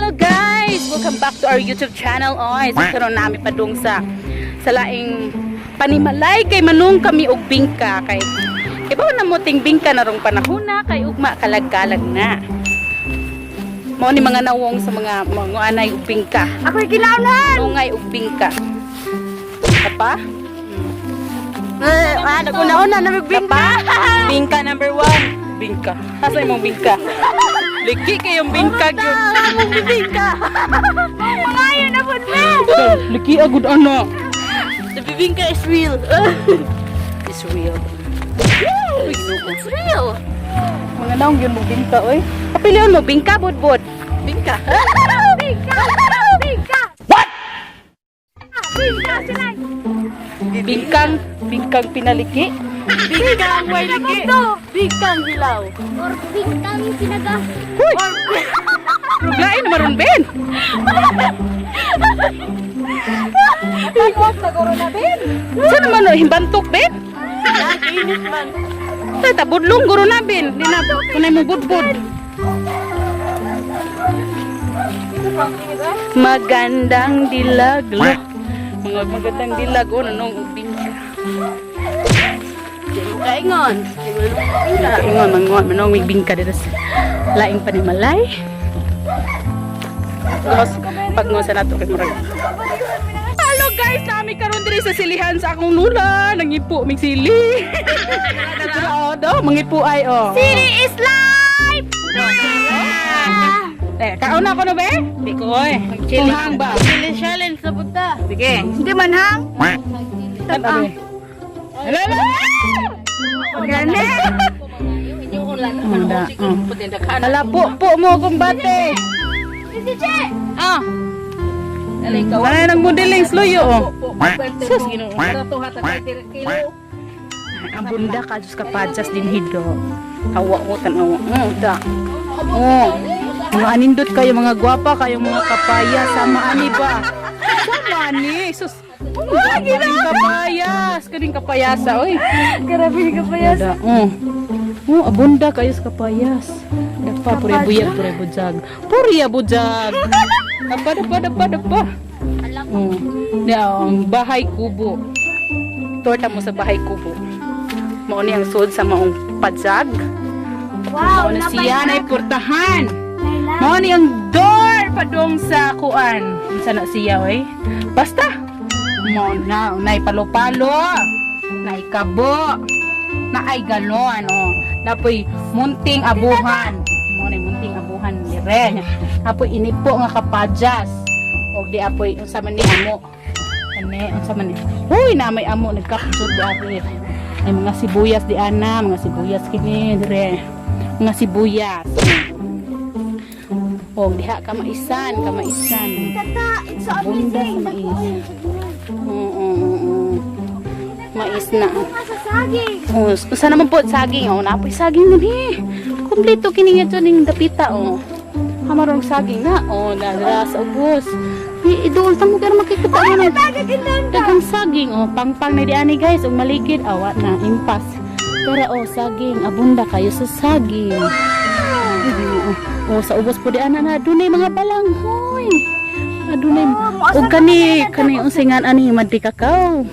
Hello guys! Welcome back to our YouTube channel. Oy, so karon nami padung sa laing panimalay kay manung kami og bingka kay ibaw na mo ting bingka na rong panahona kay ugma kalag-kalag na. Mao ni mga nawong sa mga anay og bingka. Ako'y kinaunan! Nungay og bingka. Kapa? Ah, nag-una-una na bingka. Bingka number 1. Bingka. Asa imong bingka? Liki kayong bingka gyud. Among bibingka. Mangayo na pud me. Liki agud ana. The bibingka is real. It's real. It's real. Mga naong yun mo bingka, oy. Kapilion mo, bingka, budbud. Bingka. Bingka. Bingka. What? Bingka sila. Bingkang, bingkang pinaliki. Bingkang way liki. Bingkang hilaw. Or bintang sinaga. Huy! Ruglain naman ron, Ben. Tagos na guro na bin. Saan naman, oh, himbantok, Ben? Init man. Tata, budlong, guro na, Ben. Di na, kunay mo budbud. Magandang dilag, lo. Mga magandang dilag, oh, nanong bingka. Kaingon. Ingon, mangon, manong may bingka dito sa laing panimalay. Tapos, pag sa nato kay murag. Hello guys, nami karon diri sa silihan sa akong lula, nangipo mig sili. Oh, do, mangipo ay oh. Sili is life! Eh, kaon na ako no be? Di ko oy. Tunghang ba? Challenge challenge sa punta. Sige. Hindi man hang. Tanaw. Hello, hello. Gani. Manda. Oh. Hala po po mo kumbate. Ah. Wala nang modeling sluyo oh. Sus, Ginoo. Ang bunda ka, Diyos kapadyas din hido. Tawa ko, tanawa. Oh, da. Oh. Mga anindot kayo, mga gwapa kayo, mga kapaya. Sama ani ba? Sama ani. Sus. Oh, kaning kapayas. Kaning kapayasa, oy. Grabe ka pa yan. Da, oh. Oh, abunda kayo sa kapayas. Dapa, pure buyag, pure bujag. Pure bujag. Dapa, dapa, dapa, dapa. Oh. Da, ang bahay kubo. Torta mo sa bahay kubo. Mao ni ang sud sa maong padzag. Wow, Mao na siya na portahan. Mao ni ang door padong sa kuan. Unsa na siya oy? Basta mao na nay palo-palo, nay kabo, naay galon oh. Napoy munting abuhan. Mao ni munting abuhan dire. Apoy inipo nga kapadyas. Og di apoy unsa man ni amo. Ane, unsa man ni? Huy, na may amo nagkapsot di apoy. Ay mga sibuyas di ana, mga sibuyas kini dire. Mga sibuyas. Og diha kamaisan, kamaisan. Tata, it's so Bunda sa amazing. mais. Oo, oo, oo. Mais na. Sa saging. Oh, usa naman po saging oh, napoy saging dinhi. Kompleto kini nga ning dapita oh. Hamarong saging na oh, dara sa ubos. Di idol ta mo kaya makikita mo na. Daghang saging oh, pangpang na di ani guys, ug maligid awa na impas. Pero oh, saging abunda kayo sa saging. Oh, sa ubos po di ana na dunay mga balanghoy. Adunay ug kani kani unsay ngan ani madikakaw.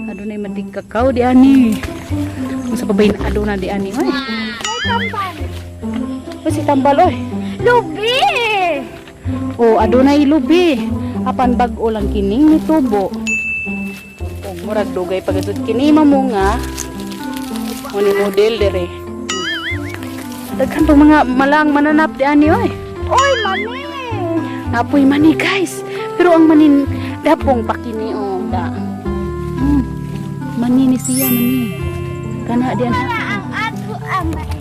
Adunay madikakaw di ani. Unsa pa ba yun aduna di ani oy? May tambal. Oy si tambal oy. Lubi! Oh, adunay lubi. Apan bag-o lang kining nitubo. Og murag dugay pagtud kini mamunga. Mo ni model dire. Daghan pang mga malang mananap di ani oy. Oy, mami! Napoy mani guys. Pero ang manin dapong pakini oh da. Mani ni siya mani. Kana diyan Wala ang ato ang mais.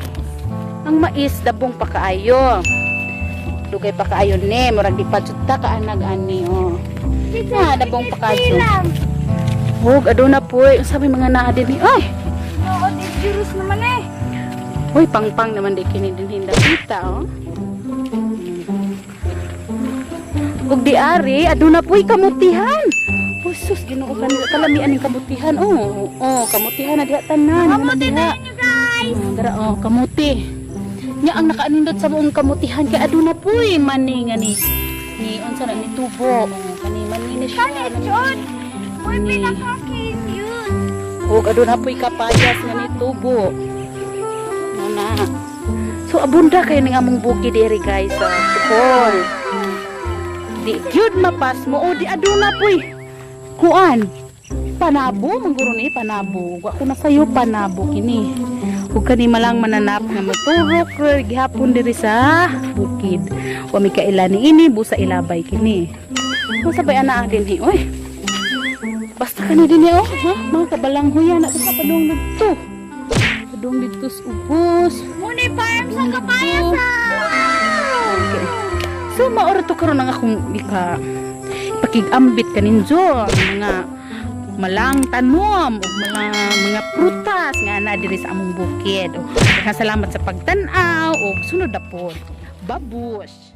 Ang mais dabong pakaayo. Dugay pakaayo ni murag di pa jud ta kaanag ani oh. Na dabong pakaayo. Silang. Ug aduna poy unsa may mga naa dinhi oy. Oo, dangerous naman eh. Uy, pangpang naman di kini dinhi dapita oh. Ug di ari aduna poy kamutihan. Uy, sus, Ginoo kan kalamian ning kamutihan. Oh, oh, kamutihan na diha tanan. Kamuti Diha. na ninyo guys! Oh, dara oh, kamuti. Nya ang nakaanindot sa buong kamutihan kay aduna puy mani nga ni ni unsa na ni tubo. Oh, kani mani ni siya. Kani jud. Uy, pinaka-cute. Ug aduna puy kapayas nga ni tubo. Mo na. So abunda kayo ning among bukid diri, guys. So, tukol. Di gyud mapas mo o di aduna puy. Kuan. Panabo mangguro ni panabo. Wa ko na sayo panabo kini. Ug kani malang mananap nga moturok ra gihapon diri sa bukid. Wa mi kaila ni ini busa ilabay kini. Unsa bay ana dinhi oy? Basta kani dinhi oh, ha? Mga kabalanghoya na sa padung didto. Padung didto sa ubos. Muni farm sa kapayas. Okay. So maoro to karon ang akong ika ipakig-ambit kaninyo ang mga malang tanom ug mga prutas nga naa diri sa among bukid. Daghang salamat sa pagtan-aw ug sunod na pod. Babush.